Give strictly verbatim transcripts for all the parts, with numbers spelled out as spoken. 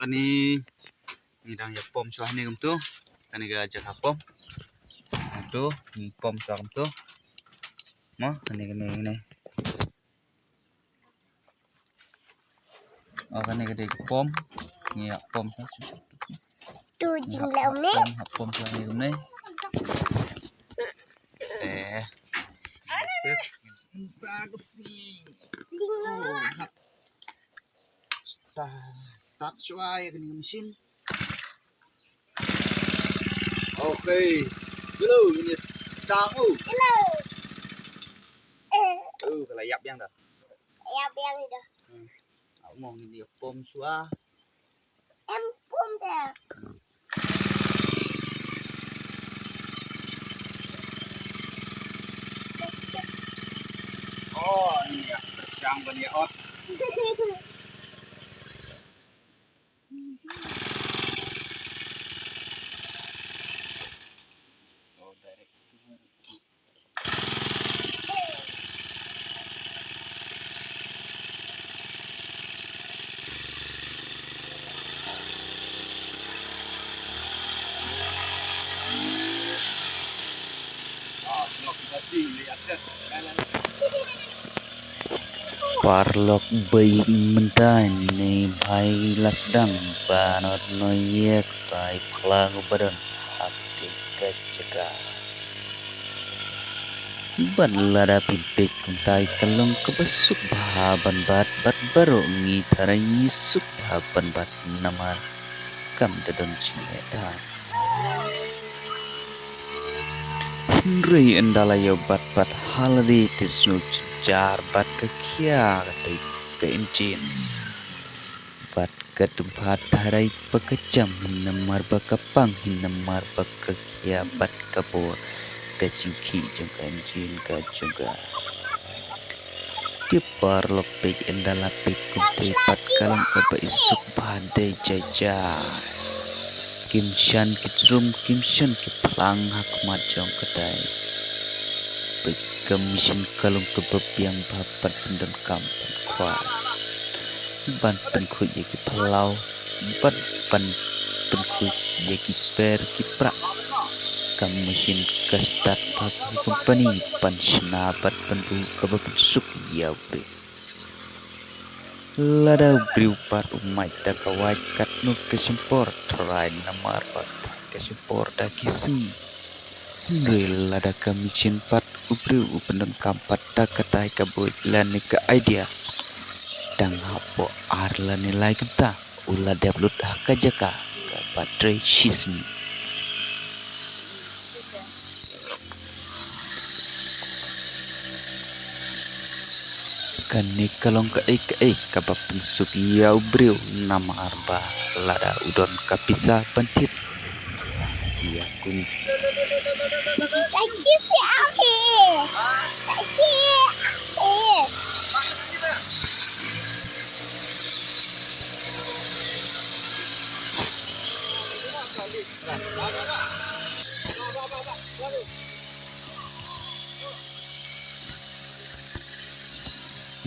Kane ngi dang ïa pom shuwa hangne kumto. Kane ka jaka pom. Kumto ngi pom shuwa kumto. Mo, kane, kane, kane. Oh, kane ka dei ka pom. Ngi ïa pom shuwa. Tu jing leh um ne. Hap pom, hap pom shuwa hangne kumne. Eh. Yes. Taxi. Oh, hap. Ta, start shuwa ïa kane ka machine. Okay. Hello, ngin ïa start. Hello. Oh, ka la ïap biang dah. Ïap biang dah. Hmm. Mo ngin ïa pom shuwa. Em pom dah. Oh, ni ïa pyrshang ban ïa ot. Oh, direct. Paralok, ba ïeit mynta ne bha ïa la sdang ba nod nod ïa ka ïa klang ba don ha kata ka jaka. Bad lada phi peit kumta ka long kaba suk bha ban bat, bad baroh ngi tharai ngi suk bha ban bat namar kam da don jingeh da. Hynrei ynda la ïoh bat pat ha lade te sngewjynjar bad ka khia ka dei ka injin. Bad ka dum pat tharai ba ka jam hi namar ba ka pang hi namar ba ka khia bad ka bor ka jingkhih jong ka injin ka jong ka. Te paralok peit ynda la peit kumta pat ka long kaba isuk bha dei jai jai. Kim shan ki trum, kim shan ki phlang ha khmat jong ka dai. Peit ka machine ka long kaba biang bha ban pyndonkam ban khwai. Ban pynkhuid ïa ki phyllaw, ban, ban pynkhuid ïa ki per ki prah. Ka machine ka start bha ka company ban shna bad ban buh kaba pynsuk ïa u briew. Lada u briew pat u mait da ka wait katno ka shim por tharai namar ba ka shim por da ki sngi. Hynrei lada ka machine pat u briew u pyndonkam pat da katai ka buit lane ka idea. Tang hapoh ar lane lai kynta u la dep lut ha ka jaka kaba trei shisngi. Kane ka long kaei kaei kaba pynsuk ïa u briew namar ba lada u don ka pisa ban thied ïa kane.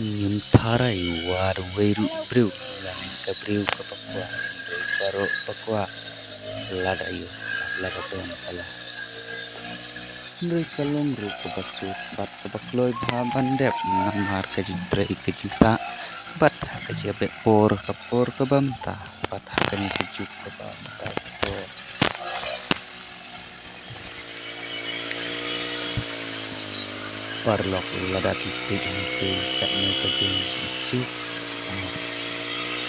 Ngim tharai wat wei ruh briew lane ka briew kaba kwah, hynrei baroh ba kwah lada ïoh, lada don ka long. Hynrei ka long ruh kaba suk bad kaba kloi bha ban dep namar ka jingtrei ka jingktah bad ha ka jingïabeh por ka por kaba mynta. Bad ha kane ka juk kaba mynta ka por. Paralok lada phi peit hangtei katno ka jingjuk.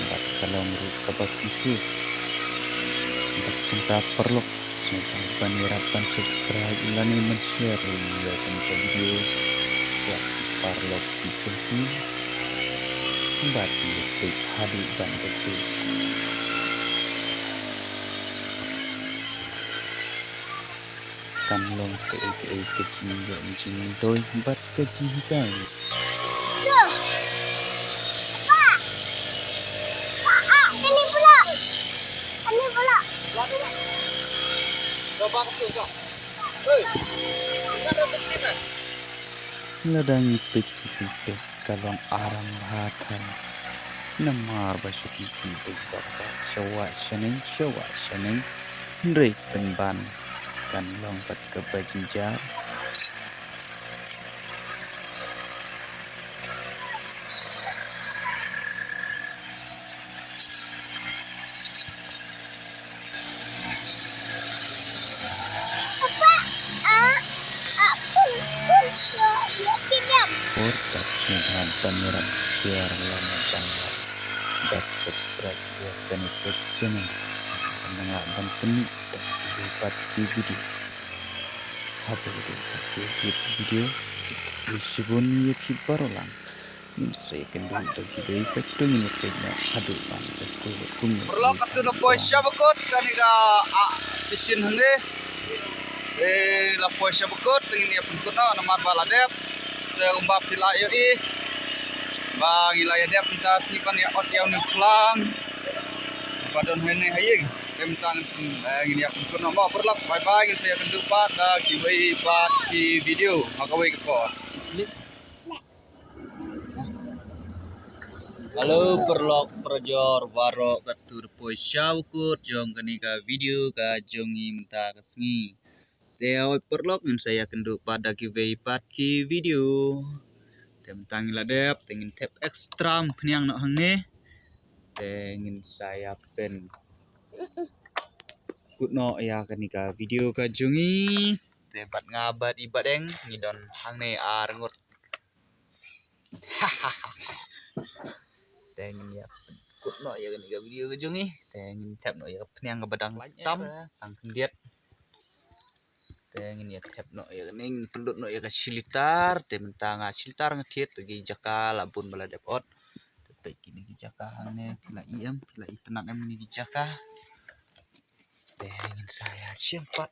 Bad ka long ruh kaba shisha. Bad kumta paralok sngewbha ban ïarap ban subscribe lane ban share ïa kane ka video. Ïa paralok phi kynti. Bad ïa peit hadien ban da peit. Kan long kaei kaei ka jingïoh jingdoi bad ka jinghikai. Lada ngi peit ki peit ka long aram bha than. Namar ba shu ki ki bad ba sha wah sha neng, sha wah sha neng. Hynrei pynban kan long bad kaba jynjar. Por tak sngewbha ban ïarap share lane ban like bad subscribe ïa kane ka channel. Ban nang lah ban pynmih ïa ki pat ki video. Haduh katta ka video. Shibun ïa ki baroh lang. Ngin sa ïakynduh da kiwei pat, to ngin ïa peit noh haduh ban da kawei ka kum. Paralok, katto la poi sha ba kut kane ka, ah, shisien hangne. Eh, la poi sha ba kut, te ngin ïa pynkut noh namar ba la dep. Te kumba phi la ïohi ba ngi la ïa dep mynta sngi ban ïa ot ïa une u phlang ba don hangne ha ïing. Te mynta ngin, eh, ngin ïa pynkut noh mo paralok. Bye bye, ngin sa ïakynduh pat da kiwei pat ki video ha kawei ka por. Hello paralok parajor baroh, katto la poi sha ba kut jong kane ka video ka jong ngi mynta ka sngi. Te hooid paralok, ngin sa ïakynduh pat da kiwei pat ki video. Te mynta ngi la dep, te ngin thep extra umphniang noh hangne. Te ngin sa ïa pynkut noh ïa kane ka video ka jong ngi. Te bad nga bad i Badeng ngi don hangne ar ngut. Te ngin ïa kut noh ïa kane ka video ka jong ngi. Te ngin thep noh ïa ka phniang kaba dang tam, dang khyndiat. Te ngin ïa thep noh ïa kane, ngin pynlut noh ïa ka shi litar. Te mynta nga shi litar nga thied, te ki jaka la bun ba la dep ot. Te peit kine ki jaka hangne, phi la i em, phi la itynnad em kine ki jaka. Te ngin sa ïa shim pat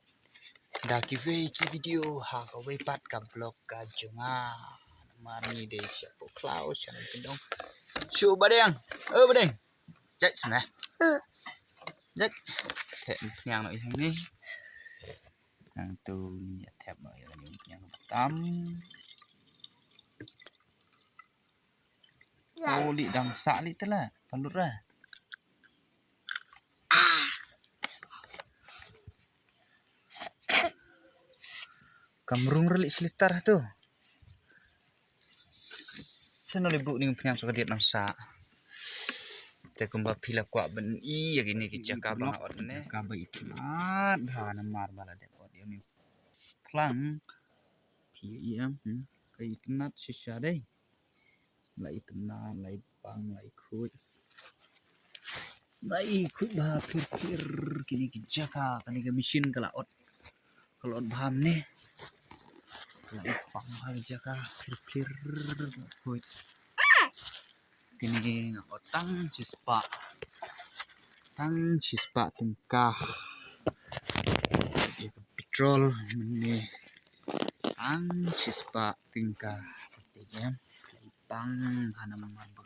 da kiwei ki video ha kawei pat ka vlog ka jong nga. Namar ngi dei shapoh khlaw sha nongkyndong. Shu Badeng. O Badeng. Jait sngewbha. Jait. Te umphniang noh ïa hangne. Nangtu ngin ïa thep noh ïa kane umphniang tam. O li dang sah li te la. Pynlut ra. Kam rung rili shi litar tu. Sano li buh ning phniang sa ka diat nang sa. Te kumba phi la kwah ban i ïa kine ki jaka ba nga ot ne. Jaka ba itynnad bha namar ba la dep ot ïa une u phlang. Phi i em, hmm. Ka itynnad shisha dei. La itynnad, la ibang, la ikhuid. La ikhuid bha phir phir kine ki jaka, kane ka machine ka la ot. Ka la ot bha mne. Ka la ibang bha ki jaka phir phir, la ikhuid. Kine nga ot tang shispah. Tang shispah tyngka. Petrol mne. Tang shispah tyngka. Te em, la ibang bha namar ba